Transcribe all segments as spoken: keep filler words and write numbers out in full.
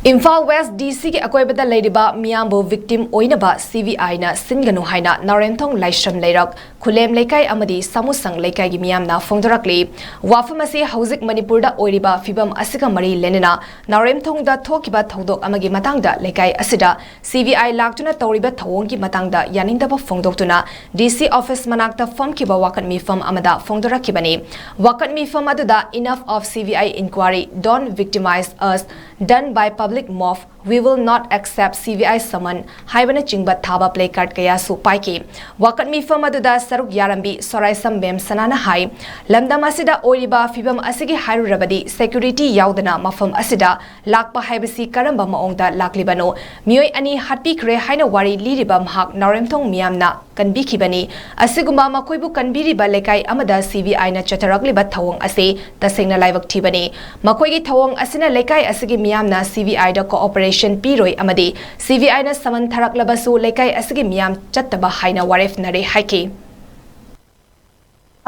Imphal west D ꯁꯤꯒꯤ ꯑꯀꯣꯏꯕꯗ ꯂꯩꯔꯤꯕ ꯃꯤꯌꯥꯝꯕꯨ ꯚꯤꯛꯇꯤꯝ ꯑꯣꯏꯅꯕ ꯁꯤ ꯕꯤ ꯑꯥꯏꯅ ꯁꯤꯟꯒꯅꯨ ꯍꯥꯏꯅ ꯅꯥꯎꯔꯦꯝꯊꯣꯡ ꯂꯥꯏꯁ꯭ꯔꯝ ꯂꯩꯔꯛ, ꯈꯨꯂꯦꯝ ꯂꯩꯀꯥꯏ ꯑꯃꯗꯤ ꯁꯥꯃꯨꯁꯪ ꯂꯩꯀꯥꯏꯒꯤ ꯃꯤꯌꯥꯝꯅ ꯐꯣꯡꯗꯣꯔꯛꯂꯤ꯫ ꯋꯥꯐꯝ ꯑꯁꯤ ꯍꯧꯖꯤꯛ ꯃꯅꯤꯄꯨꯔꯗ ꯑꯣꯏꯔꯤꯕ ꯐꯤꯕꯝ ꯑꯁꯤꯒ ꯃꯔꯤ ꯂꯩꯅꯅ ꯅꯥꯎꯔꯦꯝꯊꯣꯡꯗ ꯊꯣꯛꯈꯤꯕ ꯊꯧꯗꯣꯛ ꯑꯃꯒꯤ ꯃꯇꯥꯡꯗ ꯂꯩꯀꯥꯏ ꯑꯁꯤꯗ ꯁꯤ ꯕꯤ ꯑꯥꯏ ꯂꯥꯛꯇꯨꯅ ꯇꯧꯔꯤꯕ ꯊꯧꯑꯣꯡꯒꯤ ꯃꯇꯥꯡꯗ ꯌꯥꯅꯤꯡꯗꯕ ꯐꯣꯡꯗꯣꯛꯇꯨꯅ ꯗꯤ ꯁꯤ ꯑꯣꯐꯤꯁ ꯃꯅꯥꯛꯇ ꯐꯝꯈꯤꯕ ꯋꯥꯀꯠ ꯃꯤꯐꯝ ꯑꯃꯗ ꯐꯣꯡꯗꯣꯔꯛꯈꯤꯕꯅꯤ꯫ ꯋꯥꯀꯠ ꯃꯤꯐꯝ ꯑꯗꯨꯗ "Enough of C B I inquiry, don't victimize us, done by public mob, we will not accept C B I summon" ꯍꯥꯏꯕꯅꯆꯤꯡꯕ ꯊꯥꯕ ꯄ꯭ꯂꯦ ꯀꯥꯔꯗ ꯀꯌꯥꯁꯨ ꯄꯥꯏꯈꯤ꯫ ꯋꯥꯀꯠ ꯃꯤꯐꯝ ꯑꯗꯨꯗ ꯁꯔꯨꯛ ꯌꯥꯔꯝꯕꯤ ꯁꯣꯔꯥꯏꯁꯝ ꯃꯦꯝꯁꯅꯥꯅ ꯍꯥꯏ, ꯂꯝꯗꯝ ꯑꯁꯤꯗ ꯑꯣꯏꯔꯤꯕ ꯐꯤꯕꯝ ꯑꯁꯤꯒꯤ ꯍꯥꯏꯔꯨꯔꯕꯗꯤ ꯁꯦꯀ꯭ꯌꯨꯔꯤꯇꯤ ꯌꯥꯎꯗꯅ ꯃꯐꯝ ꯑꯁꯤꯗ ꯂꯥꯛꯄ ꯍꯥꯏꯕꯁꯤ ꯀꯔꯝꯕ ꯃꯑꯣꯡꯗ ꯂꯥꯛꯂꯤꯕꯅꯣ? ꯃꯤꯑꯣꯏ ꯑꯅꯤ ꯍꯥꯠꯄꯤꯈ꯭ꯔꯦ ꯍꯥꯏꯅ ꯋꯥꯔꯤ ꯂꯤꯔꯤꯕ ꯃꯍꯥꯛ ꯅꯥꯎꯔꯦꯝꯊꯣꯡ ꯃꯤꯌꯥꯝꯅ ꯀꯟꯕꯤꯈꯤꯕꯅꯤ꯫ ꯑꯁꯤꯒꯨꯝꯕ ꯃꯈꯣꯏꯕꯨ ꯀꯟꯕꯤꯔꯤꯕ ꯂꯩꯀꯥꯏ ꯑꯃꯗ ꯁꯤ ꯕꯤ ꯑꯥꯏꯅ ꯆꯠꯊꯔꯛꯂꯤꯕ ꯊꯧꯑꯣꯡ ꯑꯁꯤ ꯇꯁꯦꯡꯅ ꯂꯥꯏꯕꯛ ꯊꯤꯕꯅꯤ꯫ ꯃꯈꯣꯏꯒꯤ ꯊꯧꯑꯣꯡ ꯑꯁꯤꯅ ꯂꯩꯀꯥꯏ ꯑꯁꯤꯒꯤ ꯃꯤꯌꯥꯝꯅ ꯁꯤ ꯕꯤ ꯑꯥꯏꯗ ꯀꯣꯑꯣꯄꯔꯦꯁꯟ ꯄꯤꯔꯣꯏ ꯑꯃꯗꯤ ꯁꯤ ꯕꯤ ꯑꯥꯏꯅ ꯁꯃꯟ ꯊꯥꯔꯛꯂꯕꯁꯨ ꯂꯩꯀꯥꯏ ꯑꯁꯤꯒꯤ ꯃꯤꯌꯥꯝ ꯆꯠꯇꯕ ꯍꯥꯏꯅ ꯋꯥꯔꯦꯞꯅꯔꯦ ꯍꯥꯏꯈꯤ꯫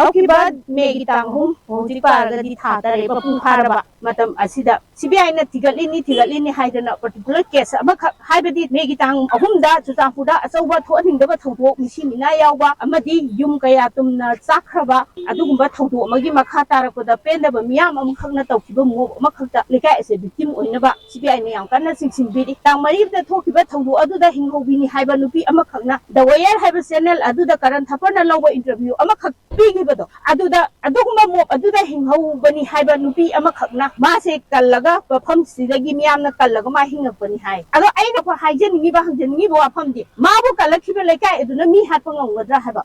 ꯍꯧꯈꯤꯕ ꯃꯦꯒꯤ ꯇꯥꯡ ꯑꯍꯨꯝ, ꯍꯧꯖꯤꯛ ꯄꯥꯔꯒꯗꯤ ꯊꯥ ꯇꯔꯦꯠ ꯃꯄꯨꯡ ꯐꯥꯔꯕ ꯃꯇꯝ ꯑꯁꯤꯗ ꯁꯤ ꯕꯤ ꯑꯥꯏꯅ ꯊꯤꯒꯠꯂꯤꯅꯤ, ꯊꯤꯒꯠꯂꯤꯅꯤ ꯍꯥꯏꯗꯅ ꯄꯔꯇꯤꯀꯨꯂꯔ ꯀꯦꯁ ꯑꯃꯈꯛ, ꯍꯥꯏꯕꯗꯤ ꯃꯦꯒꯤ ꯇꯥꯡ ꯑꯍꯨꯝꯗ ꯆꯨꯔꯆꯥꯟꯄꯨꯔꯗ ꯑꯆꯧꯕ ꯊꯣꯛꯍꯟꯅꯤꯡꯗꯕ ꯊꯧꯗꯣꯛ, ꯃꯤꯁꯤ ꯃꯤꯅꯥ ꯌꯥꯎꯕ ꯑꯃꯗꯤ ꯌꯨꯝ ꯀꯌꯥ ꯇꯨꯝꯅ ꯆꯥꯛꯈ꯭ꯔꯕ ꯑꯗꯨꯒꯨꯝꯕ ꯊꯧꯗꯣꯛ ꯑꯃꯒꯤ ꯃꯈꯥ ꯇꯥꯔꯛꯄꯗ ꯄꯦꯟꯗꯕ ꯃꯤꯌꯥꯝ ꯑꯃꯈꯛꯅ ꯇꯧꯈꯤꯕ ꯃꯣꯞ ꯑꯃꯈꯛꯇ ꯂꯩꯀꯥꯏ ꯑꯁꯦ ꯚꯤꯛꯇꯤꯝ ꯑꯣꯏꯅꯕ ꯁꯤ ꯕꯤ ꯑꯥꯏꯅ ꯌꯥꯝ ꯀꯟꯅ ꯆꯤꯡꯁꯤꯟꯕꯤꯔꯤ꯫ ꯇꯥꯡ ꯃꯔꯤꯗ ꯊꯣꯛꯈꯤꯕ ꯊꯧꯗꯣꯛ ꯑꯗꯨꯗ ꯍꯤꯡꯍꯧꯕꯤꯅꯤ ꯍꯥꯏꯕ ꯅꯨꯄꯤ ꯑꯃꯈꯛꯅ ꯗ ꯋꯦꯌꯔ ꯍꯥꯏꯕ ꯆꯦꯅꯦꯜ ꯑꯗꯨꯗ ꯀꯔꯟ ꯊꯥꯄꯔꯅ ꯂꯧꯕ ꯏꯟꯇꯔꯚ꯭ꯌꯨ ꯑꯃꯈꯛ ꯄꯤꯈꯤꯕꯗꯣ, ꯑꯗꯨꯗ ꯑꯗꯨꯒꯨꯝꯕ ꯃꯣꯞ ꯑꯗꯨꯗ ꯍꯤꯡꯍꯧꯕꯅꯤ ꯍꯥꯏꯕ ꯅꯨꯄꯤ ꯑꯃꯈꯛꯅ ꯃꯥꯁꯦ ꯀꯜꯂꯒ ꯃꯐꯝꯁꯤꯗꯒꯤ ꯃꯤꯌꯥꯝꯅ ꯀꯜꯂꯒ ꯃꯥ ꯍꯤꯡꯉꯛꯄꯅꯤ ꯍꯥꯏ꯫ ꯑꯗꯣ ꯑꯩꯅ ꯍꯥꯏꯖꯅꯤꯡꯉꯤꯕ, ꯍꯪꯖꯅꯤꯡꯉꯤꯕ ꯋꯥꯐꯝꯗꯤ, ꯃꯥꯕꯨ ꯀꯜꯂꯛꯈꯤꯕ ꯂꯩꯀꯥꯏ ꯑꯗꯨꯅ ꯃꯤ ꯍꯥꯠꯄ ꯉꯝꯒꯗ꯭ꯔꯥ ꯍꯥꯏꯕ?